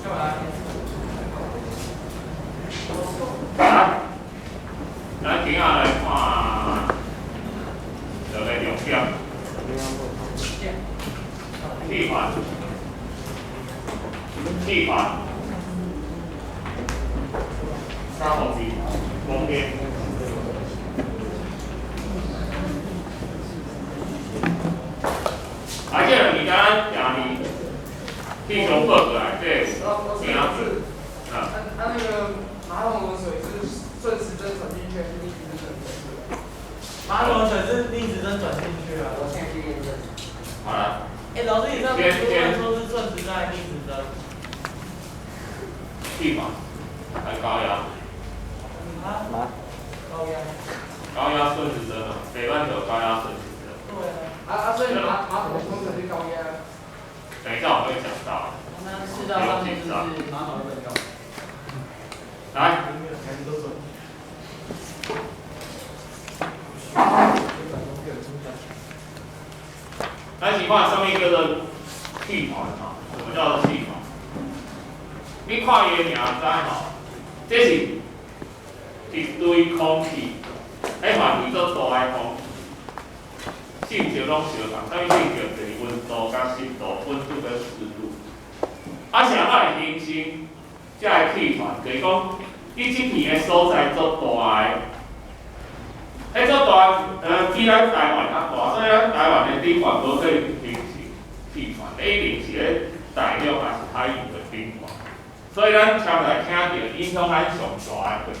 来，咱今仔来看两个重点。气团，气团，三红字，风电。啊，这个物件咱定伫气象报告内底老老师，有。老师，啊，啊那个马桶的水是顺时针转进去还是逆时针转进去？马桶的水是逆时针转进去啊。我现在去验证。好啦。哎，老师，你上次说是顺时针还是逆时针？气团，还高压。啊？高压。高压顺时针啊，北半球高压顺时针。对啊。啊，所以马桶冲水是高压。等一下我会讲到。那赤道上面就是马桶会用。来。咱是看啥物叫做气团吼？什么叫做气团？你看伊的名知吼，这是一堆空气，彼范围足大的空气，性质拢相仝，啥物性质？就是温度佮湿度，温度佮湿度。啊，是按怎会形成这个气团？就是讲，你这片的所在足大的。彼足大，比咱台湾较大，所以咱台湾的顶悬无可能形成气团，一定是咧大陆抑是海洋的顶悬。所以咱常来听著影响咱上大的就是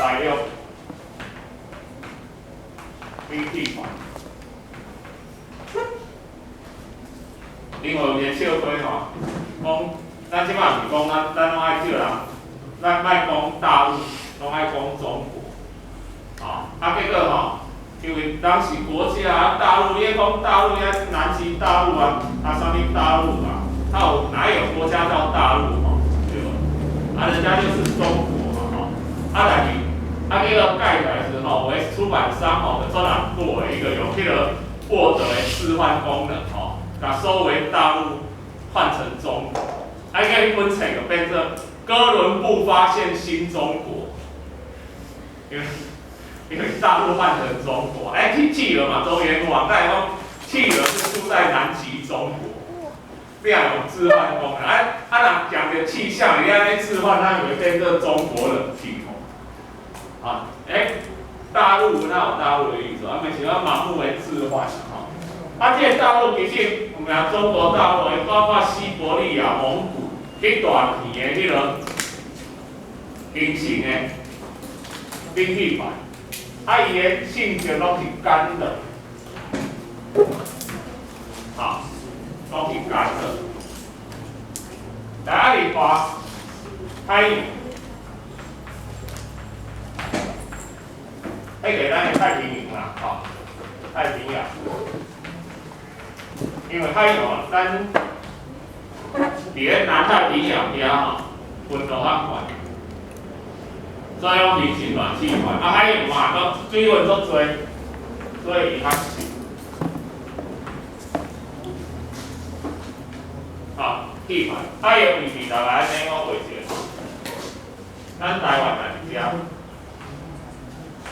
大陆冷气团。另外有一个笑话吼，讲咱这摆毋是讲咱拢爱叫人，咱莫讲大陆。拢爱讲中国，啊，啊结果吼，因为当时国家大陆，你讲大陆，遐南极大陆啊，啊啥物大陆啊，啊有哪有国家叫大陆吼，对无？啊人家就是中国嘛吼，啊但是啊结果盖起来时吼，有的出版商吼就专人做的一个用彼个 Word 的置换功能吼，共所有大陆换成中国，啊伊彼本册就变做哥伦布发现新中国。因为大陆换成中国，哎，去企鹅嘛，周元王，那讲企鹅是住在南极中国，你也用置换功能，啊啊，若讲著气象，你按呢置换，咱会变做中国冷气吼。啊，欸，大陆哪有大陆的意思？啊，毋是讲盲目的置换吼。啊，这个大陆其实毋是中国大陆，包括西伯利亚、蒙古，彼大片的彼个形成的。冷气团，啊，伊的性质拢是干的，好，拢是干的。来，啊，伫大海洋，彼个咱的太平洋啦，吼，太平洋，因为海洋，咱伫咧南太平洋遐吼，温度较悬。所以讲形成暖气团，啊海洋嘛，阁水分足济，所以伊较湿。好，气团，啊伊的位置大概按呢我画一下，咱台湾也伫遮，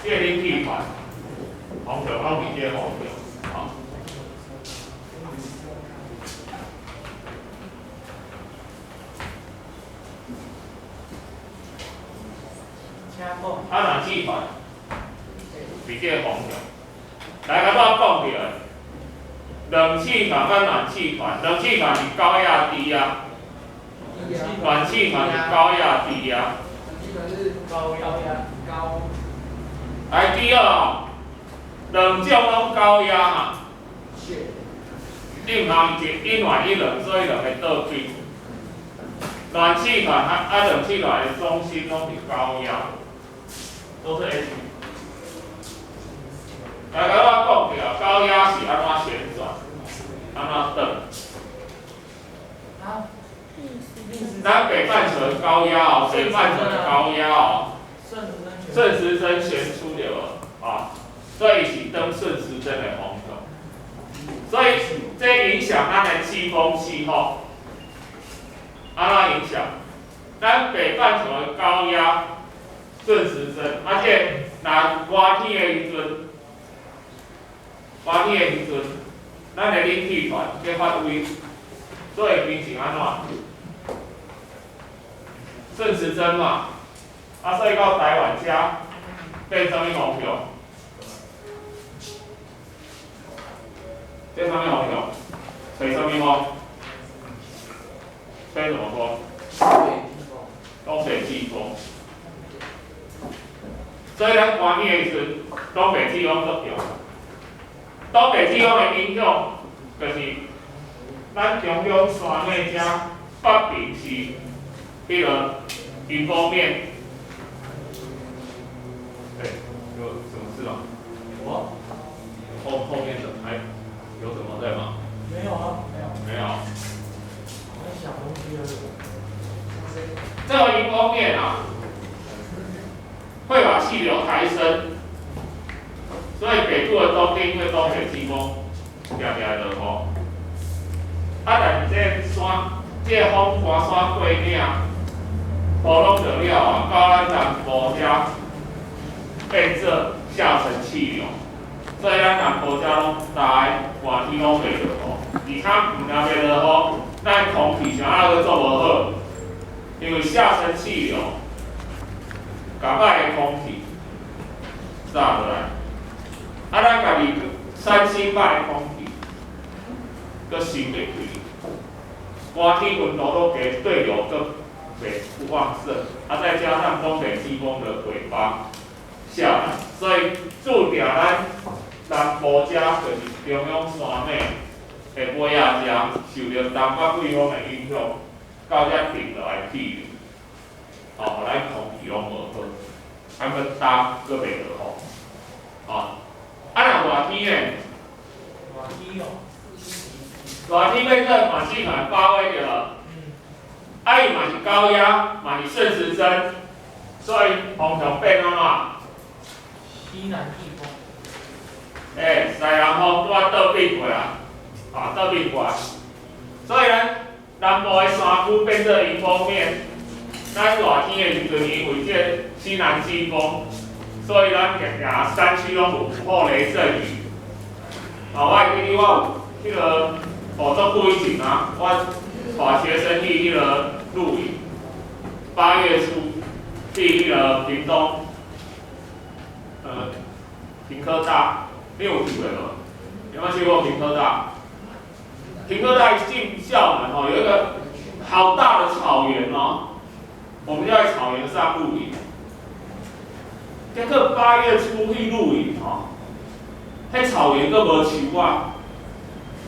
这个冷气团，方向拢伫这个方向，吼。啊，暖气团伫这个方向，来，甲我讲著的，冷气团佮暖气团，冷气团是高压低压，暖气团是高压低压。暖气团是高压高。来，第二哦，两种拢高压嘛。你毋通一暖一冷，所以两个倒对。暖气团啊冷气团的中心拢是高压。都是 H。来，共我讲著，高压是按怎旋转，按怎转？咱北半球的高压哦，北半球的高压哦，顺时针旋出对无？啊，所以是转顺时针的方向。所以这影响咱的季风气候。按怎影響？咱北半球的高壓順時針，而且若熱天的時陣，熱天的時陣，咱的冷氣團較發威，所以變成按怎？順時針嘛，啊，所以到台灣遮變啥物風向？變啥物風向？吹啥物風？吹什麼風？東北季風。所以咱寒天的時陣，東北季風作用。東北季風的影響，就是咱中央山脈遮北邊是彼個迎風面。欸，有什麼事嗎？我後面的還有什麼在嗎？沒有啊，沒有。沒有。我在想東西而已。這個迎風面啊，會把氣流抬升，所以北部的冬天因為東北季風，定定會落雨。啊，但是這個山，這個風寒山過嶺，雨攏落了啊，到咱南部遮變做下沉氣流，所以咱南部遮攏大熱天攏袂落雨，而且毋但袂落雨，咱空氣啥仔閣做無好，因為下沉氣流，共歹的空氣炸落來，啊，咱家己產生歹的空氣，閣吸袂開，寒天溫度閣低，對流閣袂不旺盛，啊，再加上東北季風的尾巴下來，所以注定咱南部遮就是中央山脈的尾仔遮，受著東北季風的影響，到遮停落來氣流，哦，予咱空氣攏無好，啊，閣焦閣袂落雨，哦，啊，若熱天呢？熱天哦。熱天變做暖氣團發威著了，啊，伊嘛是高壓，嘛是順時針，所以風向變按怎？西南季風。欸，西南風拄仔倒變過來，啊，倒變過來，所以咱南部的山區變做迎風面，咱熱天的時陣，因為這個西南季風，所以咱定定山區攏有午後雷陣雨。啊，我會記得我有彼個，哦，足久以前啊，我帶學生去彼個露營，8月初去彼個屏東，屏科大，你有去過無？有沒有去過屏科大？屏科大一進校門哦，有一個好大的草原哦，我們就在草原上露營。結果8月初去露營吼，彼草原閣無樹仔，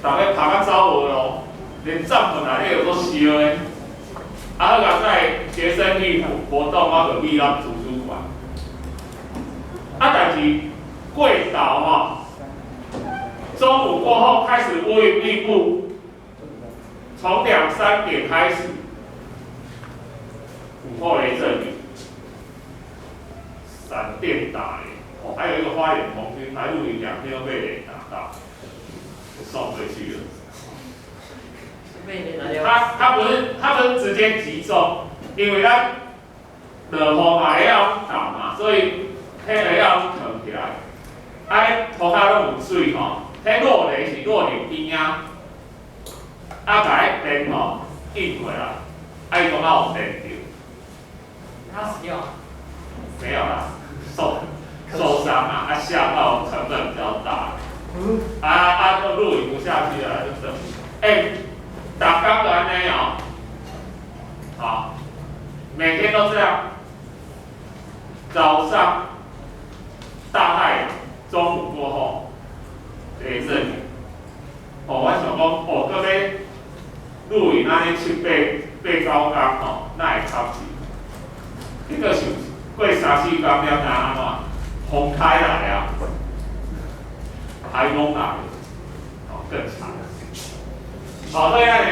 逐家爬甲走無路，連帳篷內底都燒的。啊，好佳哉學生去活動，我就去咱圖書館。啊，但是過晝吼，中午過後開始烏雲密布，從2、3點開始，午後雷陣雨，閃電打雷，哦，還有一個花蓮紅軍來露營2天又被雷打到，送回去了。他不是直接擊中，因為咱落雨嘛會曉打嘛，所以彼會曉藏起來。啊，塗跤攏有水吼，彼落雷是落佇邊仔，啊，共彼電吼引回來，啊，伊講啊有電著。他死掉？沒有啦，受傷啊，啊嚇到成本比較大。啊啊，就露營不下去了，就等。欸，逐工都按呢哦，好，每天都這樣。早上大太陽，中午過後雷陣雨。哦，我想講，哦，閣欲露營按呢七八八九工吼，哪會較濟？這個是過3、4工了，若按怎風開來啊，颱風來，哦，更慘。哦，所以按呢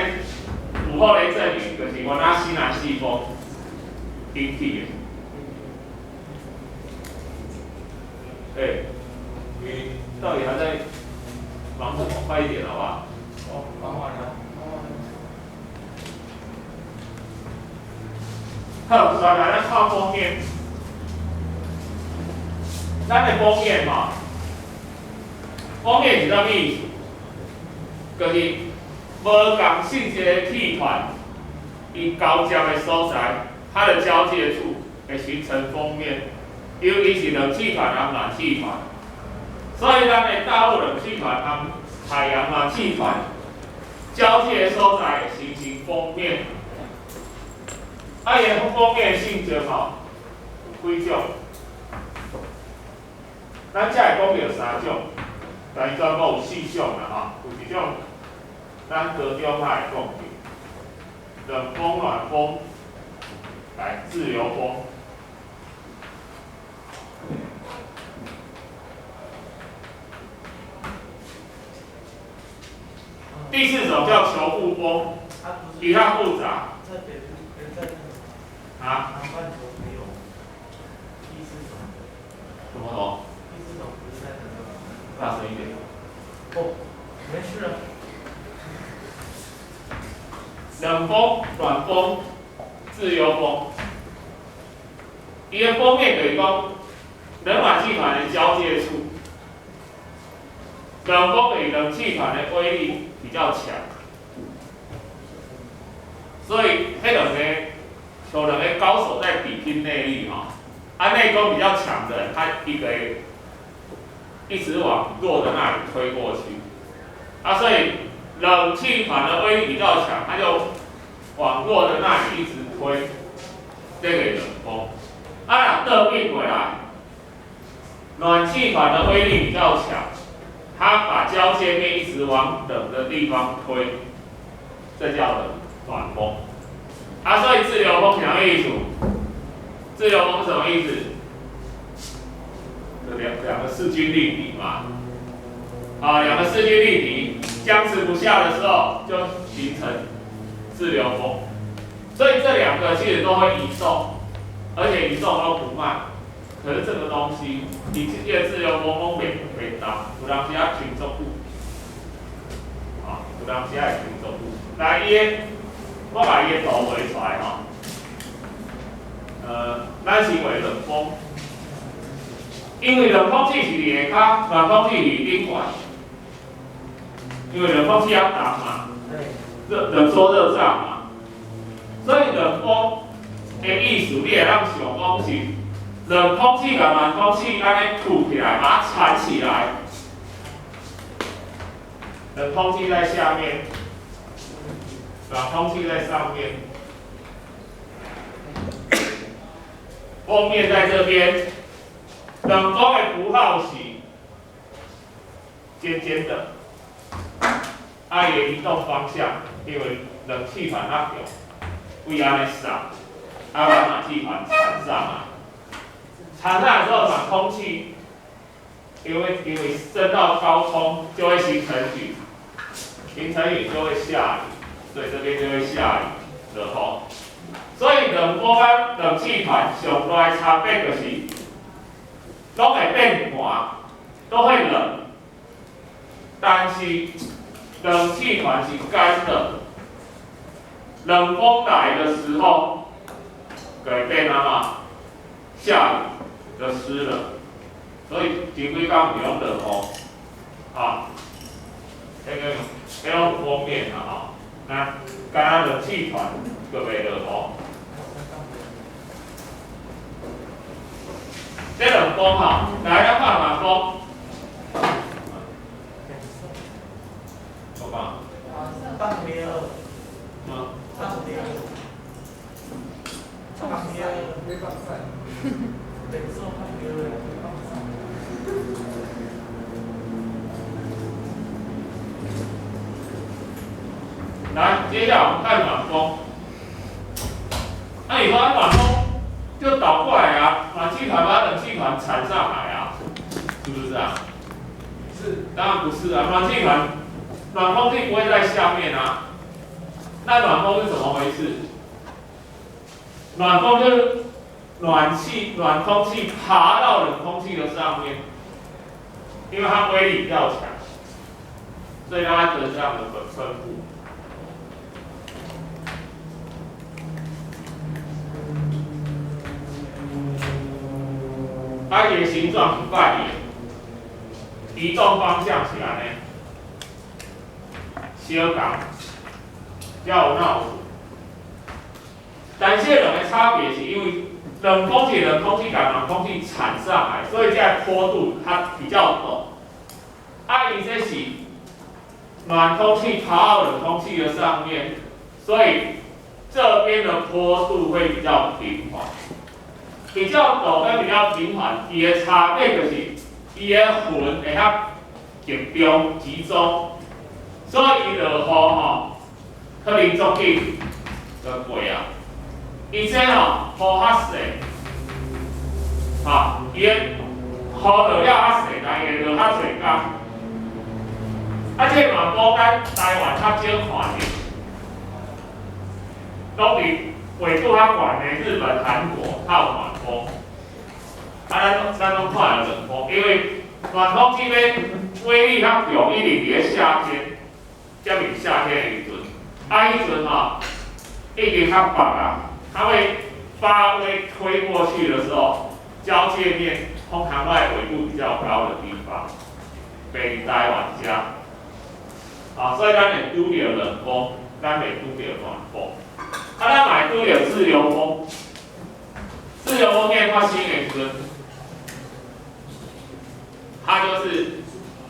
午後雷陣雨，就是原來西南季風引起的。欸，你到底還在忙什麼？快一點好不好？哦，忙完了。好，再來咱看鋒面。咱的鋒面吼，鋒面是啥物意思？就是無仝性質的氣團，伊交接的所在，它的交界處會形成鋒面。尤其是冷氣團和暖氣團，所以咱的大陸冷氣團和海洋暖氣團交界的所在會形成鋒面。啊，伊的鋒面性質吼有幾種？咱才會講著三種，但伊總共有四種啦吼。有一種，咱高中較會講著，冷鋒、暖鋒，來自由鋒。第四種叫球霧鋒，比較複雜。在北部，在那個啊？南半球沒有。第四種。什麼種？第四種不是在那個。大聲一點。哦，沒事了。冷鋒、暖鋒、自由鋒，伊的鋒面就是講冷暖氣團的交界處。冷鋒與冷氣團的威力比較強，所以彼兩個像兩個高手在比拼內力吼，啊內功比較強的，他一個一直往弱的那裡推過去，啊所以冷氣團的威力比較強，他就往弱的那裡一直推，這個冷鋒。啊若倒轉過來，暖氣團的威力比較強。它把交界面一直往冷的地方推，這叫冷暖鋒。啊，所以自由鋒什麼意思？自由鋒什麼意思？這兩個勢均力敵嘛。啊，兩個勢均力敵僵持不下的時候，就形成自由鋒。所以這兩個其實都會移動，而且移動都不慢。可是這個東西，伊這個自由鋒攏袂袂動，有當時仔停足久，啊，有當時仔會停足久。來，伊的，我把伊的圖畫出來吼。咱先畫冷鋒，因為冷空氣是佇下跤，暖空氣佇頂懸，因為冷空氣較重嘛，熱冷縮熱脹嘛，所以冷鋒的意思，你會當想講是。冷空氣共暖空氣按呢吐起來，把它纏起來。冷空氣在下面，暖空氣在上面。鋒面在這邊，冷鋒的符號是尖尖的，啊，伊的移動方向，因為冷氣團較強，位按呢掃，啊，把暖氣團纏上來。纏上來之後，暖空氣因為升到高空就會形成雨，形成雨就會下雨，所以這邊就會下雨落雨。所以冷鋒佮冷氣團上大的差別就是，攏會變寒，都會冷，但是冷氣團是乾的，冷鋒來的時候，就會變按怎？下雨就濕了，所以前幾工是攏落雨，啊，彼個攏有鋒面啦吼，那敢若冷氣團閣袂落雨。這冷鋒吼，來咱看暖鋒。我講。放尿。嗯。放尿。放尿。沒放屎。北宋放尿。來，接下來我們看暖鋒。那你說暖鋒就倒過來啊，暖氣團把冷氣團纏上來啊，是不是啊？是。當然不是啊，暖氣團、暖空氣不會在下面啊。那暖鋒是怎麼回事？暖鋒就是暖氣、暖空氣爬到冷空氣的上面，因為它威力比較強，所以它得這樣的分布。啊，伊的形狀是半圓，移動方向是按呢，相仝，才有鬧數。但是這兩个差別是因為冷空氣冷空氣共暖空氣鏟上來，所以這个坡度它比較陡。啊，伊這是暖空氣跑到冷空氣的上面，所以這邊的坡度會比較平緩。比較陡跟比較平緩，伊的差別就是伊的雲會較集中集中，所以伊落雨吼，可能足緊就過啊。伊這吼雨較細，吼，伊的雨落了較細，但伊會落較濟工。啊，這個暖風咱台灣較少看著，攏佇緯度較懸的日本、韓國較有暖風。啊，咱攏看著冷風，因為暖空氣欲威力較強，一定佇咧夏天，接近夏天的時陣，啊，彼陣吼已經較北啊，它會發威推過去的時候，交界面通常在緯度比較高的地方，袂佇台灣遮。啊，所以咱會拄著冷風，咱袂拄著暖風。啊，咱嘛會拄著自由風。自由鋒面發生的時陣，它就是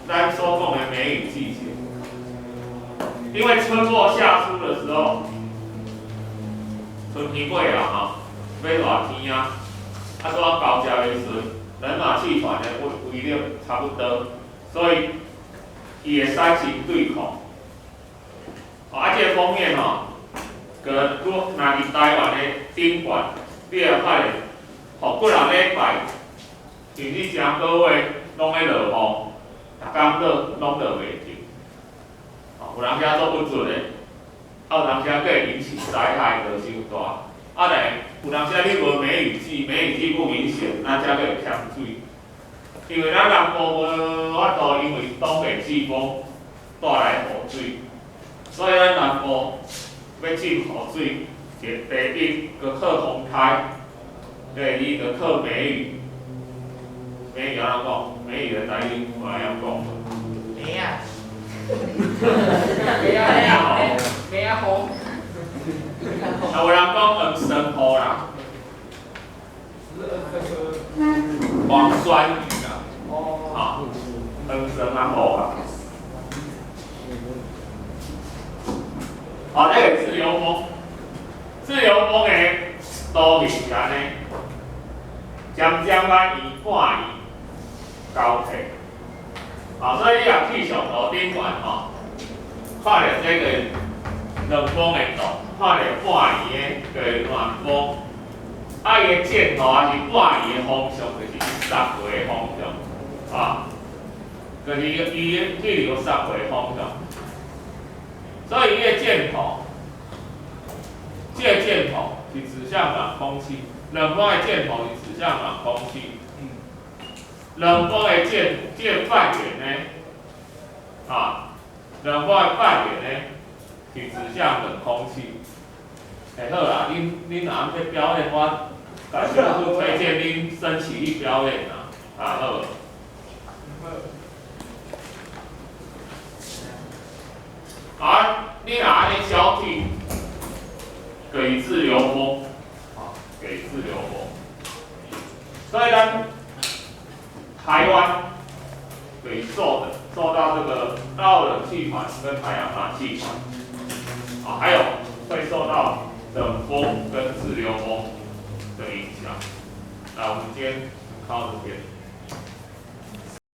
咱所講的梅雨季節。因為春末夏初的時候，春天過啊吼，欲熱天啊，啊，拄仔交接的時陣，冷暖氣團的威力差不多，所以伊會產生對抗。啊，這个鋒面吼，閣拄若佇台灣的頂懸，你會發現，吼，幾若禮拜，甚至成個月攏咧落雨，逐工落攏落袂停。吼，有當時足鬱卒的，啊有當時閣會引起災害閣傷大。啊，但有當時你無梅雨季，梅雨季不明顯，咱才閣會欠水。因為咱南部無法度，因為東北季風帶來雨水，所以咱南部欲進雨水，第一閣靠風颱，第二閣靠梅雨。梅雨按怎講？梅雨的台語有人曉講無？梅啊。梅啊梅啊風。啊，有人講黃酸雨啦。黃酸雨啦。哦。吼，黃酸仔雨啦。好，這個自由風，自由風的圖形是按呢，尖尖仔圓半圓交替。好，所以你若氣象圖頂懸吼，看著這個冷鋒的圖，看著半圓的個暖鋒，啊，伊的箭頭抑是半圓的方向，就是伊殺過的方向，啊，就是伊氣流殺過的方向。所以伊的箭頭，這個箭頭是指向暖空氣，冷鋒的箭頭是指向暖空氣。冷鋒的箭，這個半圓呢，啊，冷鋒的半圓呢是指向冷空氣。欸，好啦，恁若欲表演，我家小可推薦恁升旗去表演啦，啊好。啊，你若按呢交替，給自由風，啊，給自由風。所以咱台灣給受到這個大陸冷氣團跟太陽暖氣團，啊，還有會受到冷鋒跟自由風的影響。那我們今天到這邊。